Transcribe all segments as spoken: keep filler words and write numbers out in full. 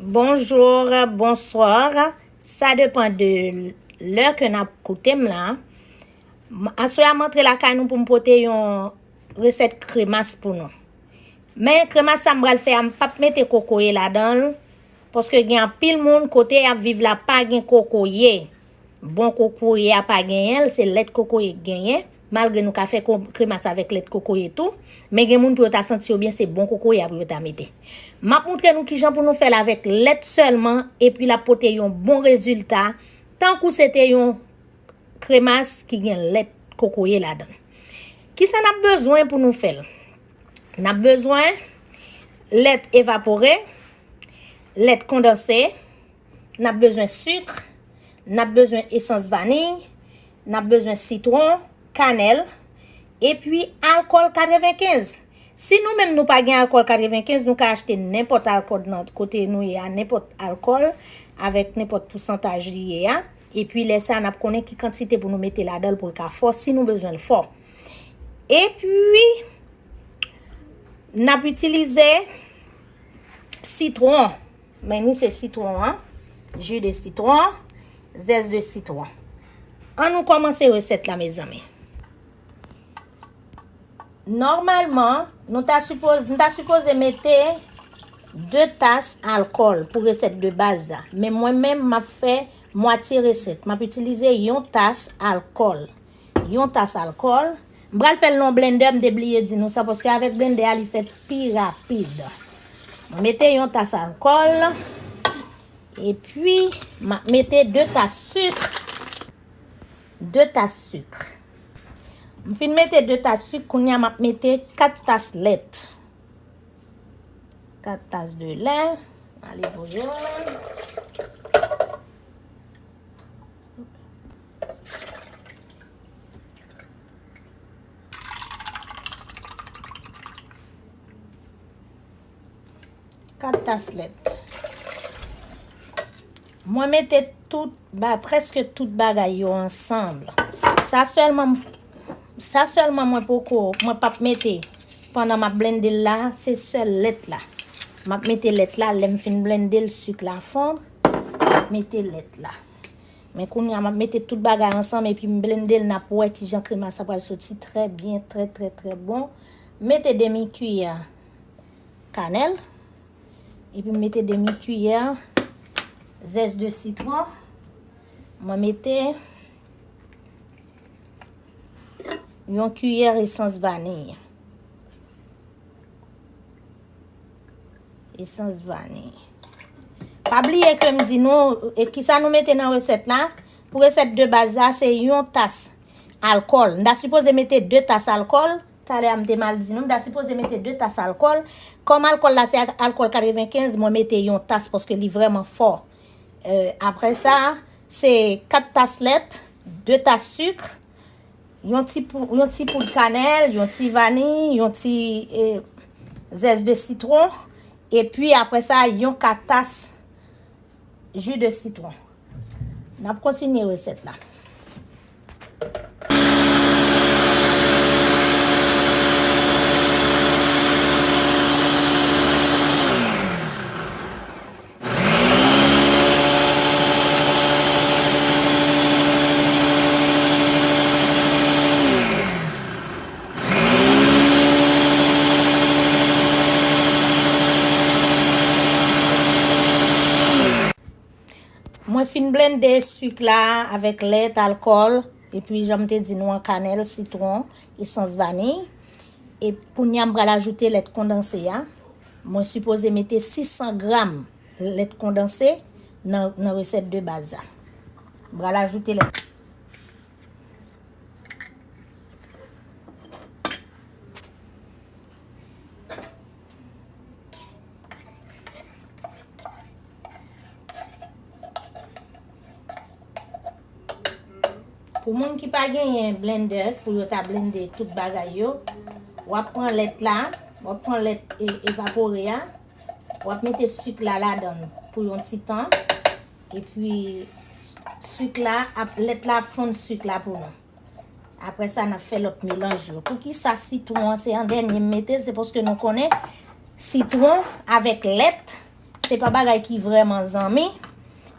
Bonjou, bonswa. Sa depann de lè ke n ap koute m la. M- Aswè a, m antre lakay nou pou m pote yon resèt kremas pou nou. Men kremas sa m pral fè a, m p ap mete kokoye ladan l, paske gen anpil moun kote y ap viv la pa gen kokoye. Bon kokoye a pa genyen l, se lèt kokoye k genyen, malgre nou ka fè ko- kremas avèk lèt kokoye tou, men gen moun pou yo ta santi yo byen, se bon kokoye a pou yo ta mete. M ap montre nou kijan pou nou fè l avèk lèt sèlman, epi l ap pote yon bon rezilta, tankou se te yon kremas ki gen lèt kokoye ladan l. Kisa n ap bezwen pou nou fè l? N ap bezwen lèt evapore, lèt kondanse, n ap bezwen sik, n ap bezwen esans vaniy, n ap bezwen sitwon, kanèl, epi alkòl katrevenkenz. Si nou menm nou pa gen alkòl katrevenkenz, nou ka achte nenpòt alkòl nan kote nou ye a, nenpòt alkòl, avèk nenpòt pousantaj li ye a. Epi lè sa a, n ap konnen ki kantite pou nou mete ladan l pou l ka fò, si nou bezwen l fò. Epi, n ap itilize sitwon. Men ni se sitwon an, ji de sitwon, zès de sitwon. Ann nou kòmanse resèt la, mezanmi. Nòmalman, nou ta sipoze, nou ta sipoze mete de tas alkòl pou resèt de baz la. Men mwen menm, m ap fè mwatye resèt. M ap itilize yon tas alkòl. Yon tas alkòl. M pral fè l nan blendè, m te bliye di nou sa, paske avèk blendè a, li fèt pi rapid. Mwen mete yon tas alkòl. Epi, m ap mete de tas sik. De tas sik. M fin mete de tas sik, kounye a m ap mete kat tas lèt. Kat tas de lè. Ale voye. Kat tas lèt. Mwen mete tout, ba, prèske tout bagay yo ansanm. Sa sèlman, sa sèlman mwen poko, mwen p ap mete pandan m ap blende l la, se sèl lèt la. M ap mete lèt la, lè m fin blende l, sik la fonn, m ap mete lèt la. Men kounye a, m ap mete tout bagay ansanm epi m blende l, n ap wè kijan kremas sa pral soti trè byen, trè, trè, trè bon. Mete demi kiyè kanèl. Epi m mete demi kiyè zès de sitwon. Mwen mete yon kiyè esans vaniy. Esans vaniy. Pa bliye ke m di nou, e kisa nou mete nan resèt la. Pou resèt de baz la, se yon tas alkòl. M ta sipoze mete de tas alkòl. Talè a m te mal di nou, m ta sipoze mete de tas alkòl. Kòm alkòl la se ak- alkòl katrevenkenz, mwen mete yon tas paske li vrèman fò. Euh, apre sa, se kat tas lèt, de tas sik, yon ti pou- yon ti poud kanèl, yon ti vaniy, yon ti, eh, zès de sitwon, epi apre sa, yon kat tas ji de sitwon. N ap kontinye resèt la. Mwen fin blende sik la avèk lèt, alkòl, epi jan m te di nou an, kanèl, sitwon, esans vaniy. E kounye a m pral ajoute lèt kondanse a. Mwen sipoze mete sis san gram lèt kondanse nan, nan resèt de baz la. M pral ajoute lèt. Pou moun ki pa genyen blendè pou yo ta blende tout bagay yo, w ap pran lèt la, w ap pran lèt e- evapore a, w ap mete sik la ladan l pou yon ti tan. Epi sik la ap, lèt la ap fonn sik la pou nou. Apre sa, n ap fè lòt melanj yo. Poukisa sitwon an se an dènye m mete l? Se paske nou konnen sitwon avèk lèt, Se pa bagay ki vrèman zanmi.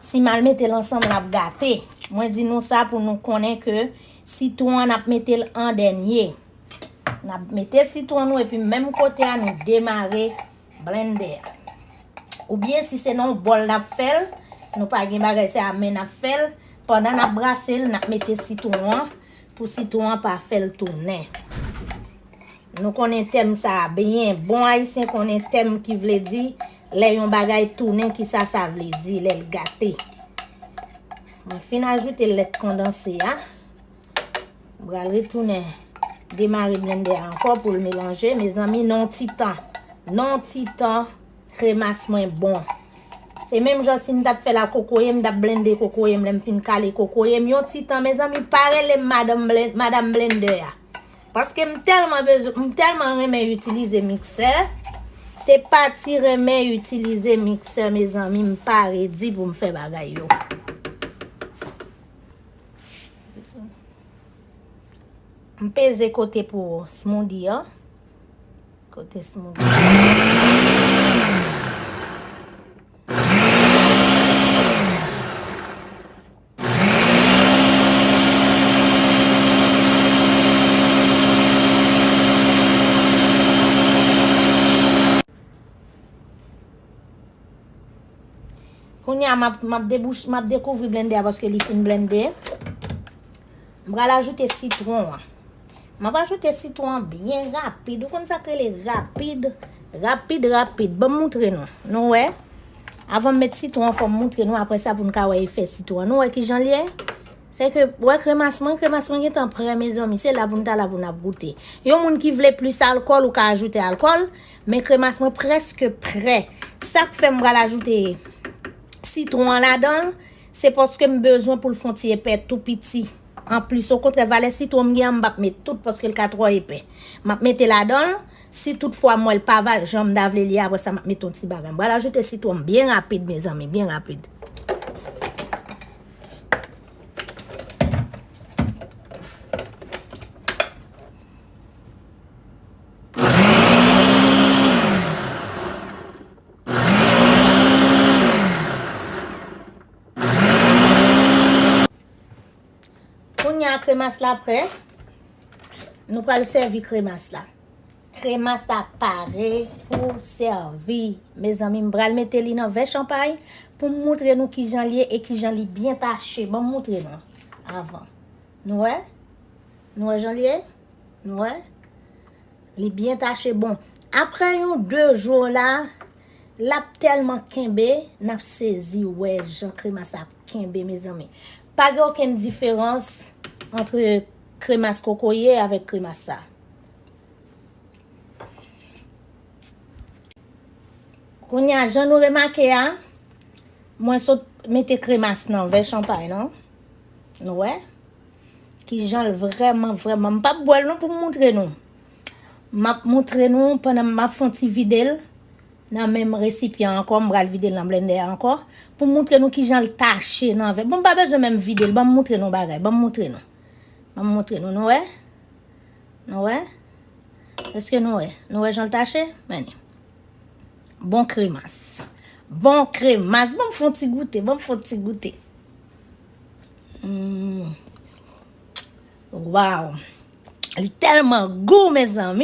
Si m al mete l ansanm, l ap gate. Mwen di nou sa pou nou konnen ke sitwon an, n ap mete l an dènye. N ap mete sitwon nou epi menm kote a, nou demare blendè a. Oubyen si se nan yon bòl n ap fè l, nou pa gen bagay, se a men n ap fè l. Pandan n ap brase l, n ap mete sitwon an pou sitwon an pa fè l tounen. Nou konnen tèm sa a byen. Bon ayisyen konnen tèm ki vle di lè yon bagay tounen, kisa sa vle di, lè l gate. Mwen fin ajoute lèt kondanse a. M pral retounen demare blendè a ankò pou l melanje. Mezanmi, nan yon ti tan, nan yon ti tan, kremas mwen bon. Se menm jan si m t ap fè la kokoye, m t ap blende kokoye m, lè m fin kale kokoye m, yon ti tan, mezanmi, pa rele m madanm blen-, madam blendè a. Paske m tèlman bezwen, m tèlman renmen itilize miksè. Se pa ti renmen itilize miksè, mezanmi, m pa redi pou m fè bagay yo. M peze kote pou smoothie an. Kote smoothie. Kounye a, m ap, m ap debouch-, m ap dekouvri blendè a paske li fin blende. M pral ajoute sitwon an. M ap ajoute sitwon an byen rapid. Ou konn sa k rele rapid? Rapid, rapid. Ban m moutre nou. Nou wè? Avan m met sitwon an, fò m moutre nou. Apre sa, pou n ka wè efè sitwon an. Nou wè kijan l ye? Se ke, wè kremas mwen, kremas mwen gentan prè, mezanmi. Se la pou n ta la pou n ap goute. Yon moun ki vle plis alkòl, ou ka ajoute alkòl, men kremas mwen prèske prè. Sa k fè m pral ajoute sitwon an ladan l, se paske m bezwen pou l fè yon ti epè tou piti. Anplis, okontrè, valè sitwon m gen an, m p ap met tout paske l ka twò epè. M ap mete ladan l, si toutfwa m wè l pa va jan m ta vle li, apre sa, m ap mete yon ti bagay. M pral ajoute sitwon m byen rapid, mezanmi, byen rapid. Kounye a kremas la prè. Nou pral sèvi kremas la. Kremas la pare pou sèvi. Mezanmi, m pral mete li nan vè chanpay pou m moutre nou kijan li ye e kijan li byen tache. Ban m moutre nou avan. Nou wè? Nou wè jan li ye? Nou wè? Li byen tache. Bon, apre yon de jou la, l ap tèlman kenbe, n ap sezi wè jan kremas la ap kenbe, mezanmi. Pa gen okenn diferans ant kremas kokoye avèk kremas sa. Kounye a, jan nou remake a, mwen sot mete kremas nan vè chanpay lan. Nou wè? Kijan l vrèman, vrèman. M p ap bwè l non pou m moutre nou. M ap moutre nou pandan m ap fè yon ti vide l nan menm resipyan ankò. M pral vide l nan blendè a ankò pou m moutre nou kijan l tache nan vè. Bon, m pa bezwen menm vide l. Ban m moutre nou bagay. Ban m moutre nou. Ban m moutre nou. Nou wè? Nou wè? Èske nou wè? Nou wè jan l tache? Men li. Bon kremas. Bon kremas. Ban m fè yon ti goute. Ban m fè yon ti goute. Mm. Waw. Li tèlman gou, mezanmi.